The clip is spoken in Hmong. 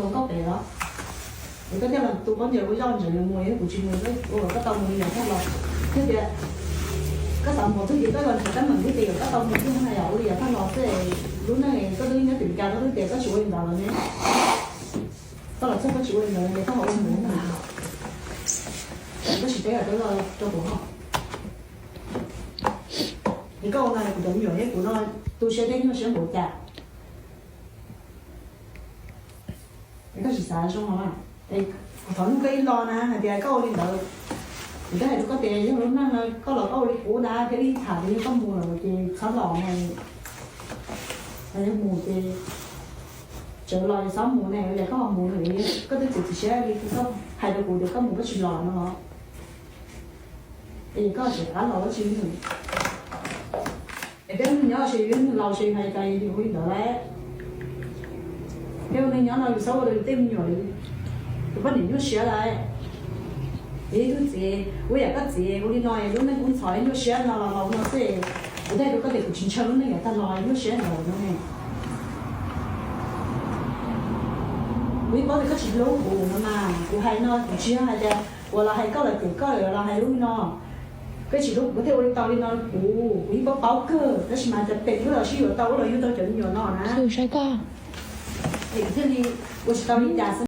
Nkauj pem los, es koj thiaj los tu khaub ncaws ua zoj ntsees mus, yog kuv tsis mus, ua koj tau mus li yam thaj los. Yog tias koj xav mus xwb ces koj los nrhiav teeb meem thiab ces kom koj tau mus xwb na yom, ua li yam thaj los xwb. Lub neej koj twb nyob tim Meskas koj twb tias koj tsis ua li ntawd los ne. Koj los txog koj tsis ua li ntawd los ces koj ho ua mus na. Koj tsis teb los koj los rau kuv ho. Es koj ua no kuv cov me nyuam thiab kuv no tu siab thiab nyuaj siab npaum cas? Es koj tsis xav zoo los? Es kuv thov nug koj ib lo na, hais tias koj ua li ntawd, kuv twb hais rau koj tias yog lub neej no koj los koj ua li kuv na, thiaj li tham tias yog koj mus lawm ces txhob los na, yog mus ces tsawv los es txhob mus ne, es koj ho mus lawm, koj twb txiav txim siab li koj hais rau kuv tias koj mus koj tsis los no los? Es koj tseem qab los dab tsi? Es peb ua neeg nyob ces yus yog neeg laus ces hais tias yus ua li ntawd lawm. Peb ua neeg nyob no yus txhob ua rau yus tej me nyuam, yus poj niam nyuaj siab lawm. Yus ib tug txiv ua yam koj txiv ua li no, lub neej kub ntxhov nyuaj siab no los laus no xwb. Kuv thiaj hais rau koj tias kuv tsis ntshaw lub neej yam tag los nyuaj siab ntawd no ne. Kuv yeej paub tias koj tsis hlub kuv no mas, kuv hais no kuv tsis yog hais tias uas los hais koj los cem koj los hais lub no. Koj tsis hlub kuv thiaj ua li tau li no kuv, kuv yeej paub paub kawg, tab sis mas cas pem wb los sib yuav tau, wb los yug tau cov me nyuam no na. Saib koj, es kuv thiaj li ua tsis tau li cas xwb.